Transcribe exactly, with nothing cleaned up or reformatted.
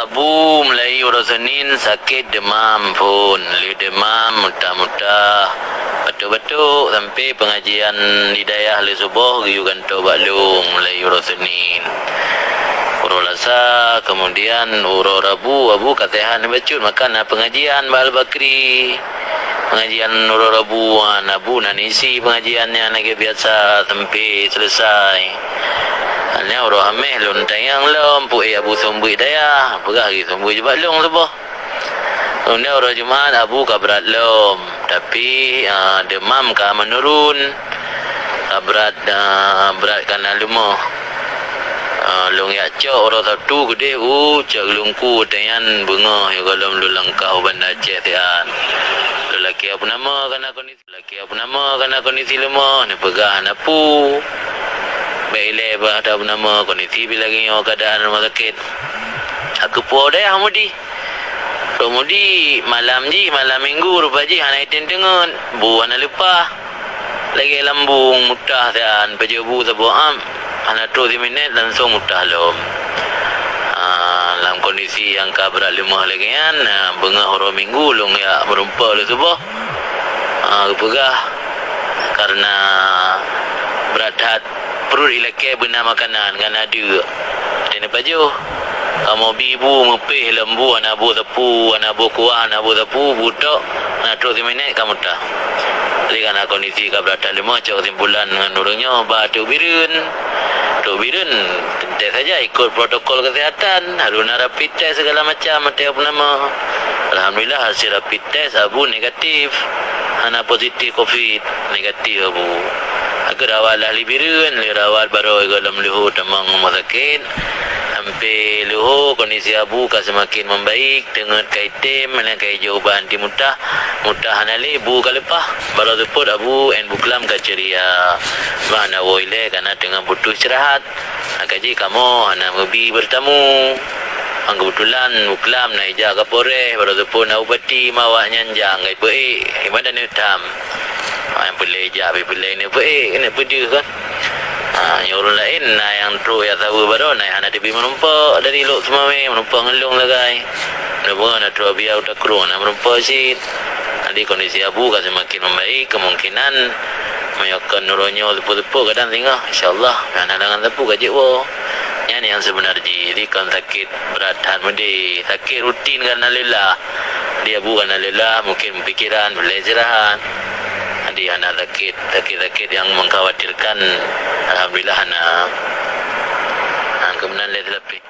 Abu mulai uroe Senin sakét deumam phon, lheueh deumam mutah-mutah, batuk-batuk, sampai pengajian di dayah lheueh suboh geuyue gantoe bak lôn mulai uroe Senin. Uroe Lasa, kemudian uroe Rabu, Abu ka seuhat bacut maka na pengajian bak Al-Bakri. Pengajian uroe Rabu, ha, Abu na isi pengajian nyan lagèe biasa sampai selesai. Nyan uroe Hamèh lôn tanyong lom, peue Abu seumeubeuet dayah, peugah geuseumeubeuet bak lôn suboh. Kemudian uroe Jumat Abu ka brat lom, tapi, ha, deumam ka meunurun. Ka brat, ha, brat ka na leumoh. Ah, lôn jak cok uroe Sabtu keudeh u Cot Geulungku, watèe nyan beungoh goh lom lôn langkah u Banda Aceh siat. Lôn lakèe Abu Nama ka na kondisi, lakèe Abu Nama ka na kondisi leumoh, neupeugah hana peue. Bèk ilèe bah Abu Nama, kondisi pih lagèe nyoe keuadaan rumoh sakét. Ka keupeue dayah Mudi. Trok Mudi malam jih, malam Minggu rupa jih hana item teungeut, bu hana leupah. Lagèe lambung mutah siat, pajoh bu saboh am, hana trôh siminèt langsông mutah lom. Ah, lam kondisi nyang ka brat leumoh lagèe nyan, ah, beungoh uroe Minggu lôn jak meurumpok lheueh suboh. Ah, geupeugah karena brat that, pruet ilakèe beuna makanan, ka na deuk. Watèe neupajoh, kamoe bi bu meupéh lom bu, hana boh sapeue, hana boh kuah, hana boh sapeue, bu tok, hana trôh siminèt ka mutah. Jadi, karena kondisi ka brat that leumoh, cok kesimpulan ngon ureueng nyoe, ba trôk Bireuen. Trôk Bireuen, tes saja ikut protokol kesehatan, harus na rapid test segala macam, watèe Abu Nama. Alhamdulillah, hasil rapid tes Abu negatif, hana positif covid, negatif Abu. Ka geurawat lah lé Bireuen, lheueh rawat barô goh lom leuhô tamong rumoh sakét. Sampai leuhô kondisi Abu ka seumaken membaik, teungeut ka item, meunan ka ijôk ubat anti mutah, mutah hana lé, bu ka leupah. Barô seupôt Abu, en buklam ka ceria. Bah hana woe ilèe, karena teungoh butuh istirahat. Ka jih kamoe hana meubi beurtamu. Nyang keubeutulan buklam na ijak Kapolres, barô seupôt na bupati, ma awaknyan jak ka ipeuék. Iman dan neutam. Ha, nyang peureulèe ijak, pih peureulèe neupeuék, neuk peudeuh kan. Ha, nyang ureueng laén na nyang trôk jak saweue barô, na nyang hana teubi meurumpok dari Lhokseumawe, meurumpok ngon lôn sagai. Meurumpok na trôk Abia u Takrung, na meurumpok cit. Jadi kondisi Abu ka seumaken membaik, kemungkinan meunyoe kon uroe nyoe seupôt-seupôt kadang singoh, insya Allah, hana halangan sapeue ka jeuet woe. Nyan nyang seubeuna jih, jadi kon sakét brat that meudeh, sakét rutin karena lelah. Di Abu karena lelah, mungkin pikiran, peureulèe istirahat. Jadi hana sakét, sakét-sakét nyang mengkhawatirkan, alhamdulillah hana. Ha, keumudian lé seulapeh.